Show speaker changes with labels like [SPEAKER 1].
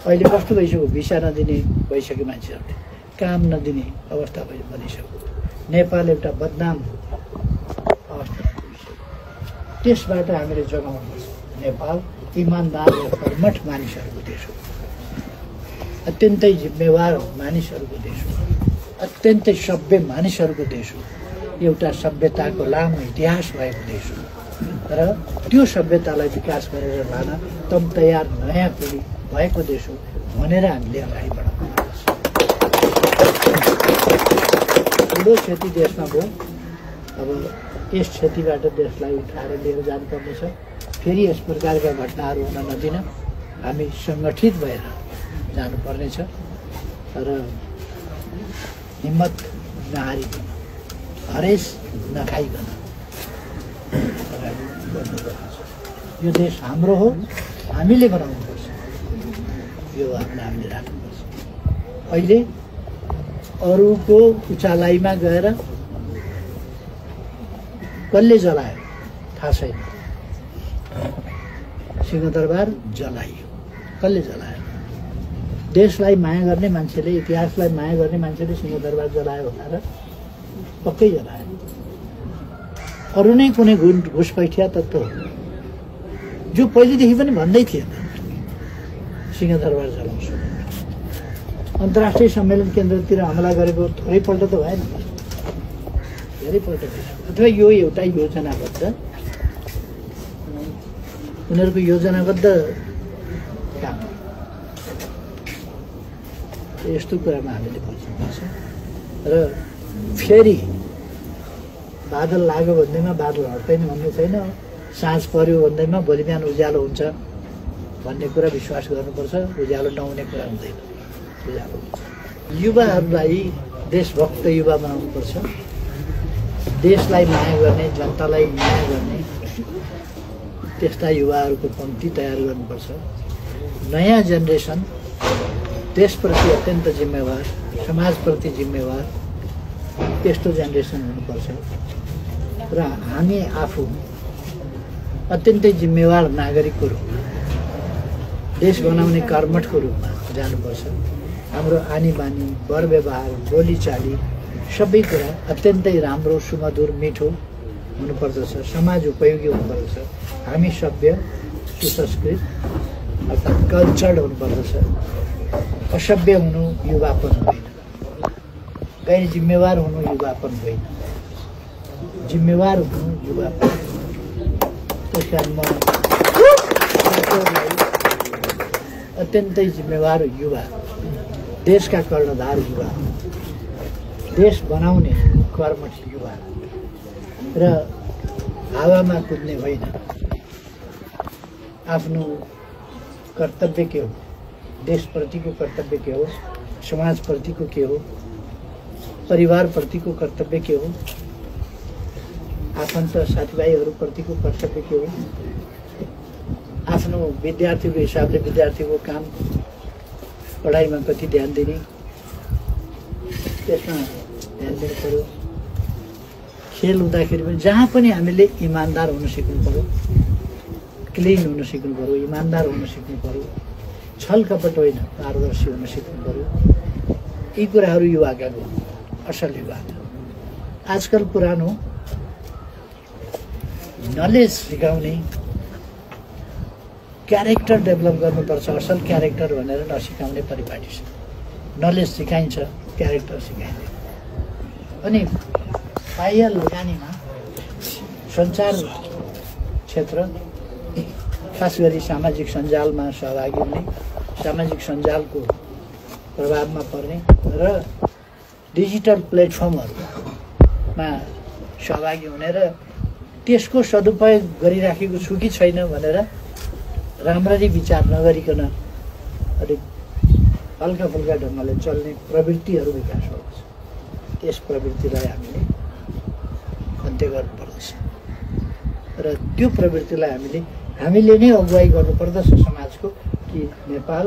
[SPEAKER 1] अहिले कस्तो भइसक्यो, भिसा नदिने भइसक्यो मान्छेहरूले, काम नदिने अवस्था बनिसक्यो। नेपाल एउटा बदनाम अवस्था पुगिसक्यो। त्यसबाट हामीले जोगाउनुपर्छ। नेपाल इमान्दार र कर्मठ मानिसहरूको देश हो, अत्यन्तै जिम्मेवार मानिसहरूको देश हो, अत्यन्तै सभ्य मानिसहरूको देश हो, एउटा सभ्यताको लामो इतिहास भएको देश हो। र त्यो सभ्यतालाई विकास गरेर लान तम तयार नयाँ पिँढी भएको देश हो भनेर हामीले अगाडि बढाउनुपर्छ। ठुलो क्षति देशमा भयो। अब यस क्षतिबाट देशलाई उठाएर लिएर जानुपर्नेछ। फेरि यस प्रकारका घटनाहरू हुन नदिन हामी सङ्गठित भएर जानुपर्नेछ र हिम्मत नहारिकन, हरेस नखाइकन अगाडि बढ्नुपर्नेछ। यो देश हाम्रो हो, हामीले बनाउनुपर्छ। यो भावना हामीले राख्नुपर्छ। अहिले अरूको उचालाइमा गएर कसले जलायो थाहा छैन। सिंहदरबार जलाइयो, कसले जलायो? देशलाई माया गर्ने मान्छेले, इतिहासलाई माया गर्ने मान्छेले सिंहदरबार जलायो होला र? पक्कै जलायो। अरू नै कुनै घुसपैठिया तत्त्व हो जो पहिलेदेखि पनि भन्दै थिएन सिंहदरबार जलाउँछु। अन्तर्राष्ट्रिय सम्मेलन केन्द्रतिर हमला गरेको थोरैपल्ट त भएन, धेरैपल्ट भयो। अथवा यो एउटा योजनाबद्ध, उनीहरूको योजनाबद्ध काम। यस्तो कुरामा हामीले बुझ्नुपर्छ। र फेरि बादल लाग्यो भन्दैमा बादल हट्दैन भन्ने छैन। साँझ पर्यो भन्दैमा भोलि बिहान उज्यालो हुन्छ भन्ने कुरा विश्वास गर्नुपर्छ। उज्यालो नहुने कुरा हुँदैन, उज्यालो हुन्छ। युवाहरूलाई देशभक्त युवा बनाउनुपर्छ। देशलाई माया गर्ने, जनतालाई माया गर्ने त्यस्ता युवाहरूको पङ्क्ति तयार गर्नुपर्छ। नयाँ जेनेरेसन देशप्रति अत्यन्त जिम्मेवार, समाजप्रति जिम्मेवार त्यस्तो जेनेरेसन हुनुपर्छ। र हामी आफू अत्यन्तै जिम्मेवार नागरिकको रूपमा, देश बनाउने कर्मठको रूपमा जानुपर्छ। हाम्रो आनी बानी, वर व्यवहार, बोलीचाली सबै कुरा अत्यन्तै राम्रो, सुमधुर, मिठो हुनुपर्दछ। समाज उपयोगी हुनुपर्दछ। हामी सभ्य, सुसंस्कृत अर्थात् कल्चर्ड हुनुपर्दछ। असभ्य हुनु युवापन होइन, गैर जिम्मेवार हुनु युवापन होइन, जिम्मेवार हुनु युवापन। त्यस कारण म अत्यन्तै जिम्मेवार युवा, देशका कर्णधार युवा, देश बनाउने कर्मठ युवा र हावामा कुद्ने होइन। आफ्नो कर्तव्य के हो, देशप्रतिको कर्तव्य के हो, समाजप्रतिको के हो, परिवारप्रतिको कर्तव्य के हो, आफन्त साथीभाइहरूप्रतिको कर्तव्य के हो, आफ्नो विद्यार्थीको हिसाबले विद्यार्थीको काम, पढाइमा कति ध्यान दिने त्यसमा ध्यान दिनु पर्यो। खेल हुँदाखेरि पनि जहाँ पनि हामीले इमान्दार हुन सिक्नु पर्यो, क्लिन हुन सिक्नु पर्यो, इमान्दार हुन सिक्नु पर्यो, छल कपट होइन, पारदर्शी हुन सिक्नु पर्यो। यी कुराहरू युवाका गुण, असल युवाका। आजकल पुरानो नलेज सिकाउने, क्यारेक्टर डेभलप गर्नुपर्छ, असल क्यारेक्टर भनेर नसिकाउने परिपाटी छ। नलेज सिकाइन्छ, क्यारेक्टर सिकाइन्छ। अनि बाह्य लगानीमा सञ्चार क्षेत्र, खास गरी सामाजिक सञ्जालमा सहभागी हुने, सामाजिक सञ्जालको प्रभावमा पर्ने र डिजिटल प्लेटफर्महरूमा सहभागी हुने र त्यसको सदुपयोग गरिराखेको छु कि छैन भनेर राम्ररी विचार नगरिकन अलिक हल्का फुल्का ढङ्गले चल्ने प्रवृत्तिहरू विकास भएको छ। त्यस प्रवृत्तिलाई हामीले अन्त्य गर्नुपर्दछ र त्यो प्रवृत्तिलाई हामीले नै अगुवाई गर्नुपर्दछ समाजको कि नेपाल